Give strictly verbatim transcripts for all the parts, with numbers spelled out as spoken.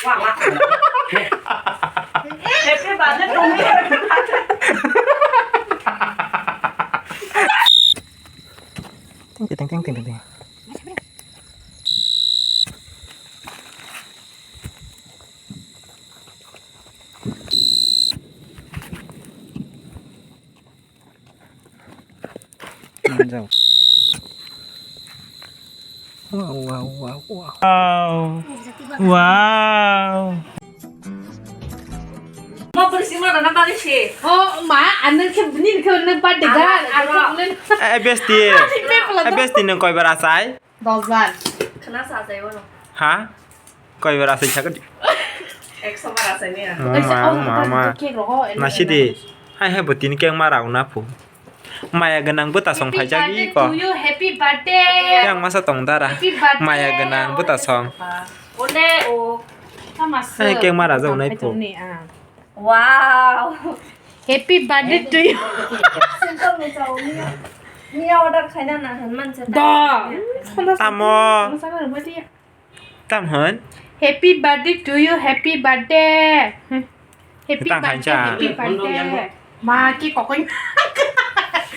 Happy birthday to me. Thank you, thank you, thank you, thank you. Manjao. Wow, wow, wow, wow. Wow. Wow. Ma bwrwi sima rana bari se. Oh, ma, anang khe bini khe nang birthday ga, ang khe nang. Eh, besti. Eh, besti, nang koi bar asai? Dos bar. Khna sa jai wono. Ha? Koi bar asai sakadi? Ekso bar asai ni ang. Ma, ma, ma. Nasidi. Hai, hai, bo tini keng ma rao na phu. Maya gwnang bwtasong phaijak iko. Happy birthday to you, happy birthday. Yang masa tong dara. Happy birthday. Maya gwnang bwtasong. Onde o. Hai, keng ma rajak nai phu. Wow. Happy birthday to you. Simple ni chao, miya, miya order khaina na han man se. Da. Tamo. Tam hwn? Happy birthday to you, happy birthday. Hmm. Happy birthday, happy birthday. Ma, ki kokoi.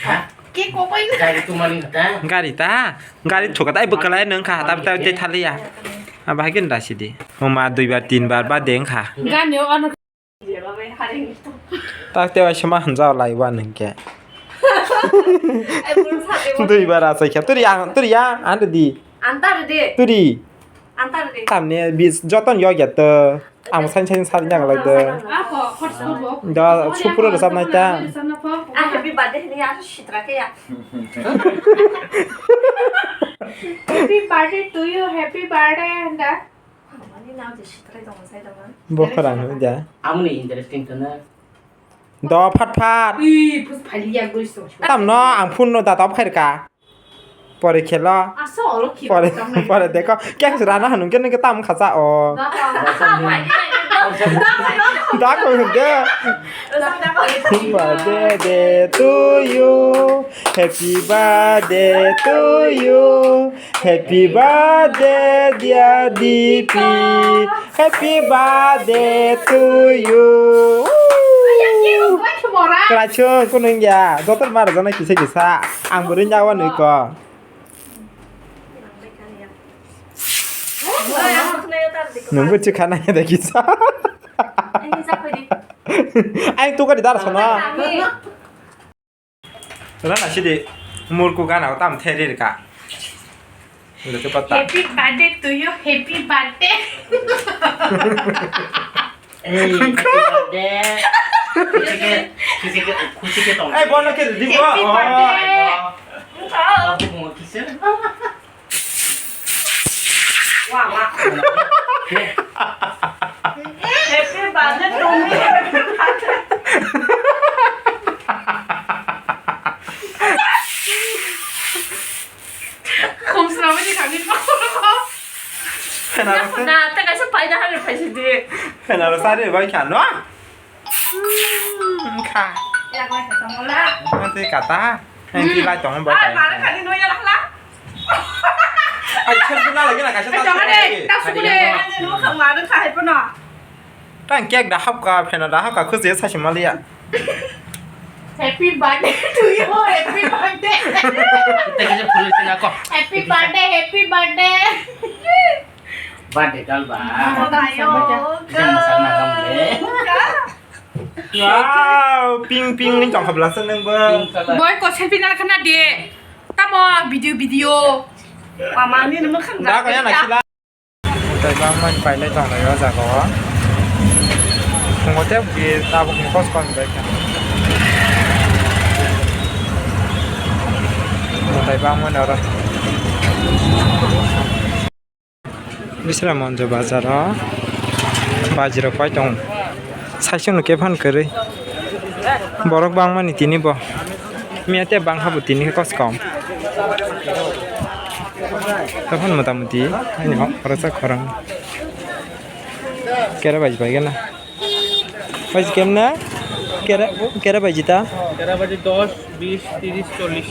Ha? Ki kokoi. Gari tu mani kata. Gari ta? Gari thuka ta, ai bwkhalai nung kha, tab tab te thaliya. Aba hai kin da sidi. O ma, dui bar, tin bar ba deng kha. Gani o ano. Tak te waisa ma hanjao lai wan hinkhe. Dui bar asai khe. Turi ang, turi ang, ang di. Antar di. Turi. Antar di. Tamni bis joton yog ya to. Ang sain sain sar nyang lai do. Da supuro rwchap nai ta. Ah, happy birthday ni asu sitra khe ya. Happy birthday to you, happy birthday da. Bo khorang hwnwi da. Amoni interesting to na. Do phat phat. Ui, pus phali ya goi so. Tam no ang phone no da top khair ka. Pore khelo. Aso olo khelo. Pore, pore dekho. Kya rana hanung ke nung ke tam khacha o. Da ko hwnde. Happy birthday to you. Happy birthday to you. Happy birthday, dear D P. Happy birthday to you. Kwlai chwng, kunu wngya. Joto ma rwjaknai kisa kisa. Ang bo rwngya o nwi ko. Nwng bo chikha nai da kisa. Ai, tukari dar sono. Rana sidi murku gana o tam the ri ka. Happy birthday to you, happy birthday. Ei, happy birthday. Khusi ke, khusi ke, khusi ke tong. Ei, bono ke di bo. Happy birthday. Babu mo kisa. Wah, wah. Happy birthday to me. Khum swnamwi di thangwi. Phena rasa. Na, ta kaisa paina hangwi phaisi di. Phena rasa re bai kha no. Hmm, kha. Yak lai kha tong la. Nanti kata. Nanti lai tong bai kha. Mara kha di no ya la la. Ai, chhar buna lagi na kaisa ta. Tong de, ta sukule. Ani no kha mara kha hai pono. Tang cake da hapka, phena da hapka, khusi sa simaliya. Happy birthday to you, happy birthday. Kita kisa phulwi sina ko. Happy birthday, happy birthday. Birthday kal ba. Ayo. Kisa masakna kam de. Wow, pink pink ni tong khabla sa nang ba. Boy ko selfie na khana de. Tamo video video. Mama ni nang khana. Da kaya na sila. Tei bangmani pailai tonglai o jaga o. Phungo tei bwkhe tabukni koskon bai kha. Mwtai bangmani oro. Bisra Monjo bazar o baji rok pai tongo. Saichung no khe phan kwrwi. Borok bangmani tini bo. Miya tei bangkha bo tini khe kosom. Tei phano mota moti ani kok khoroksa khorang. Kera bai bai gana. Bai kemna? Kera, kera bai jita? Kera bai dos, bis, tiris, chollis.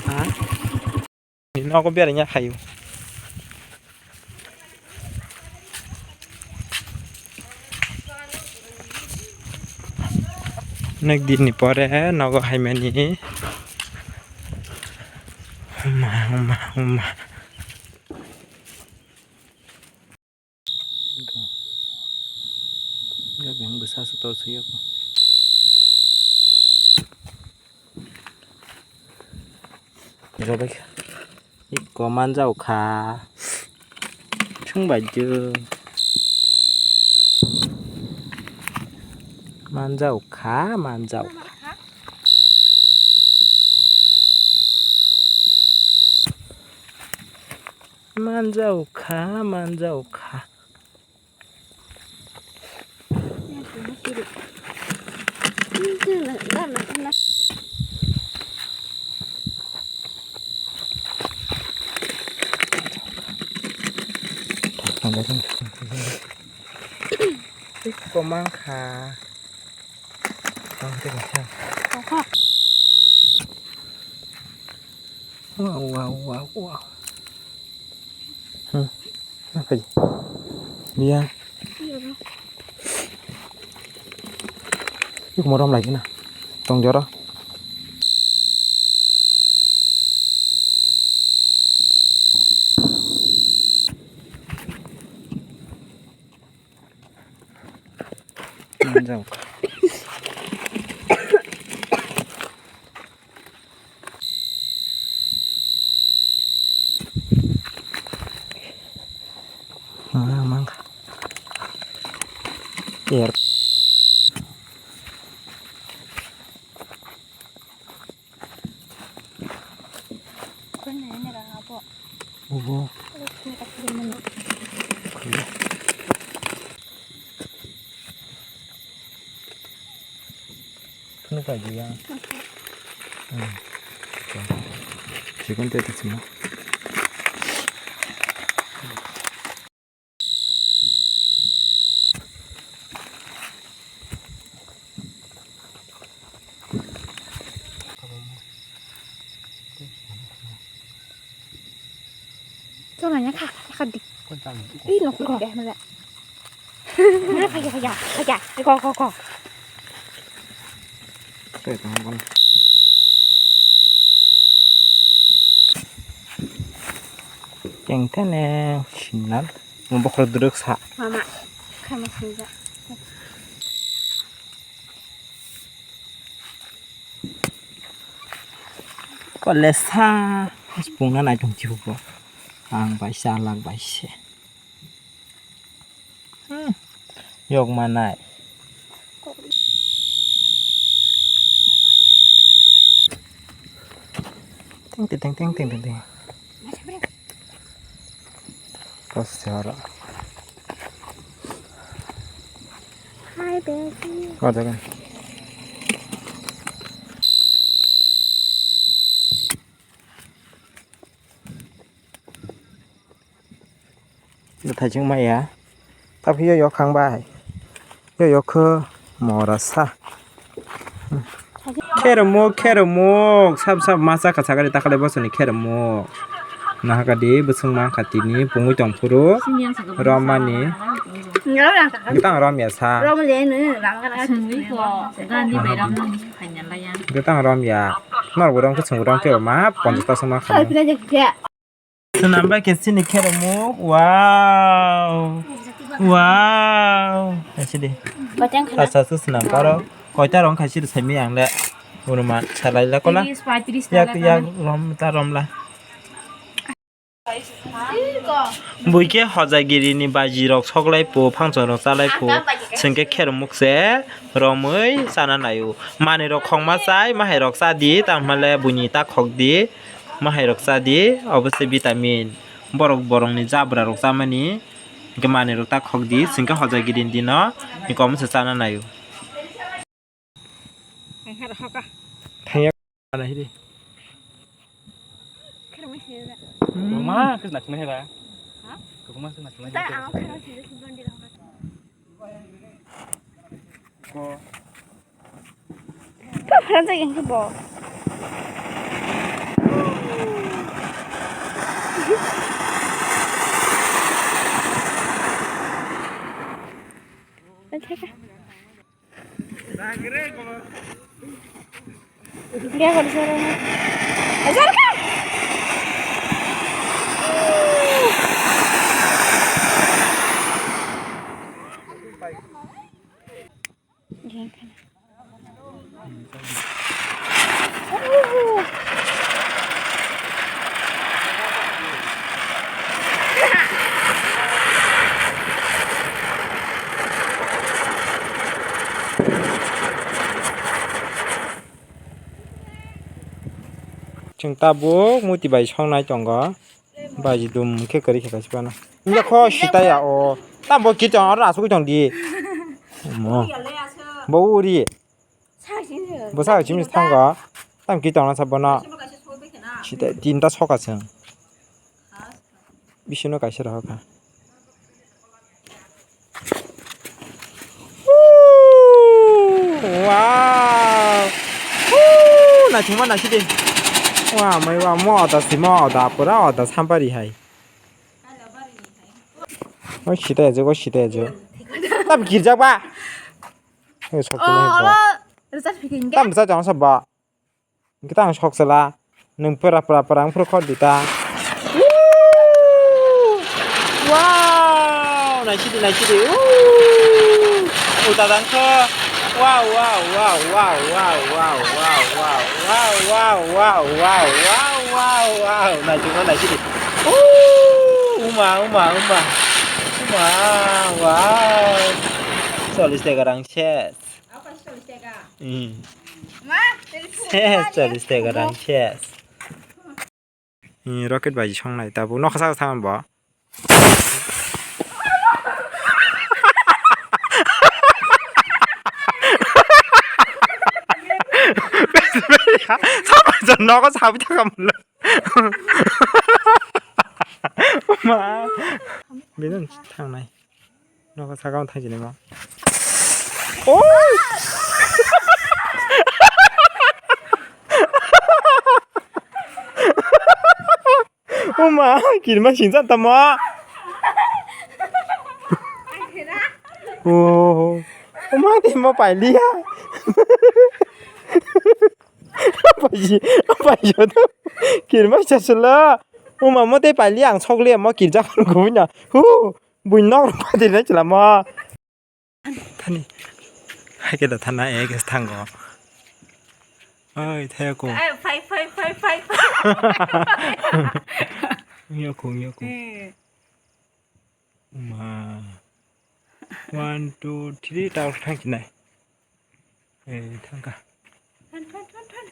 Ha? Nogo bereng ya khayo. Onek din ni pore nogo haimani. Huma, huma, huma. Ya, beng bwsa se tor sui ya ko. Jobai kha. Iko manjao kha. Thung bai do. Manjao kha, manjao kha. Manjao kha, manjao kha. Komang kha. Wow, wow, wow, wow. Hmm. Apa ji? Biya. Yuk morom lagi na. Tong joro. Manjao. Ah, mangkha. Er. Obo. Phunuk pai di ya. Hmm. Chikon te te sima. Chona nya kha, kha di. Ih, nok ko. Deh, mala. Mala, kha, kha, kha, kha, kha. Ko, ko, ko. Tei tong kon. Teng tene, sinan. Mo bokhro duruk sa. Mama, kha ma sinja. Kolesa spungna naitung chibuko. Ang bai sa lak bai se. Hmm. Yok manai. Teng teng teng teng teng teng. Kos chara. Hi, baby. Kau jaga. Thaijing maya. Tapi yo yok khang bai. Yo yok khe mora sa. Kheremuk, kheremuk, sab sab masa kha sakani takale bosoni kheremuk. Nahakadi bwswng mankha tini pungwi tongphuru romani. Gitang romya sa. Gitang romya. Norok bo romkhe chwng romkhe ma ponchash ta song mankha. Swnam bai khe chini kheremuk. Wow. Wow. Kaisi di. Asa se swnam paro. Koita rong kaisi di saimi ang le. Unuman salai la kola. Yak yak rom ta rom la. Bui khe hojagiri ni baji rok soklai po, phangchong rok chalai po. Chwng khe kheremuk se romwi chana naio. Manwi rok khongma chai, mahai rok cha di, tamo le buini ta khok di. Mahai rok cha di, obo se vitamin. Borok borok ni jabra rok chamani, hwnkhe manwi rok ta khok di, hwnkhe hojagiri ni dino, hwnkhe omo se chana naio. Thangya. Kwbangma khe nakhwlai hai ba. Kwbangma khe nakhwlai hai. Ko. Pha pha jai ang bo. Dia kau disuruh. Azar kan? Chwng tabuk muti bai songnai tongo. Baji dum khe kwrwi khe kaisa phano. Wngya kho sitaya o. Tamo bo kichong oro asugwi tong di. Mo. Bo uri. Bo sa chimi thango. Tam kichong na sa bono. Sita tinta soka chwng. Bisino kaisa rohor kha. Wow! Woo! Naithokma naisidi. Wa mai wa mo oda simo oda pura oda sampari hai. O sita ejo, o sita ejo. Tam girjak ba. Tam sa jang sa ba. Kita ang sok sela. Nung pura pura pura ang pura khor dita. Wow! Naisidi naisidi. Woo! Uta dangkho. Wow wow wow wow wow wow wow wow wow wow wow wow wow wow wow. Naisidi naisidi. Woo! Uma uma uma. Uma. Wow. Chollish taka rang ses. Ses, chollish taka rang ses. Rocket bai songnai tabuk nokha saka sama bo. Sama jon nogo sabi thaka molo. Ma. Bini thangnai. Nogo saka thang jini mo. Oh! Oma, kirma singsa tamo. Oh. Oma, temo pailiya. Paiji, paiji to. Kirma sasula. Oma, mo te pailiya ang sokle mo kirja ko gumina. Hu, buinok paide na chila mo. Thani. Hai ke da thana e ke thango. Oi, thaya ko. Ai, phai, phai, phai, phai, phai. Ngiya ko, ngiya ko. Eh. Ma. One, two, three, ta thang kinai. Eh, thangka. Than, than, than, than.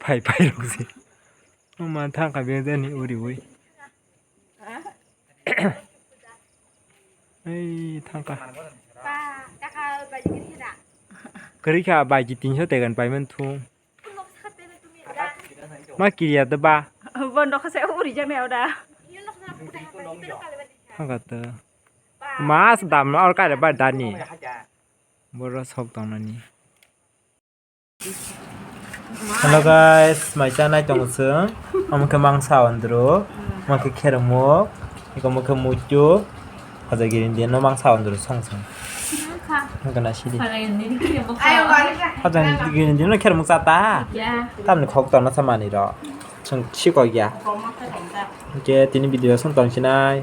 Phai, phai rok se. Oma thangka bejani uri ui. Ei, thangka. Kwrwi kha bai ji tinso tegan paiman thung. Ma kiriya da ba. Bondo khase uri jang ya oda. Thangka ta. Mas dam or kare ba dani. Boro sok tongnani. Hello guys, mai cha nai tongo chwng. Omo khe mangsa andro, omo khe khermuk, eko omo khe muitu, hoja giri dia no mangsa andro song song. Hwnkhe na sidi. Hoja giri dia no khermuk cha ta. Tamni khok tongna sa mani ro. Chwng sikok ya. Hwnkhe tini video song tong sinai.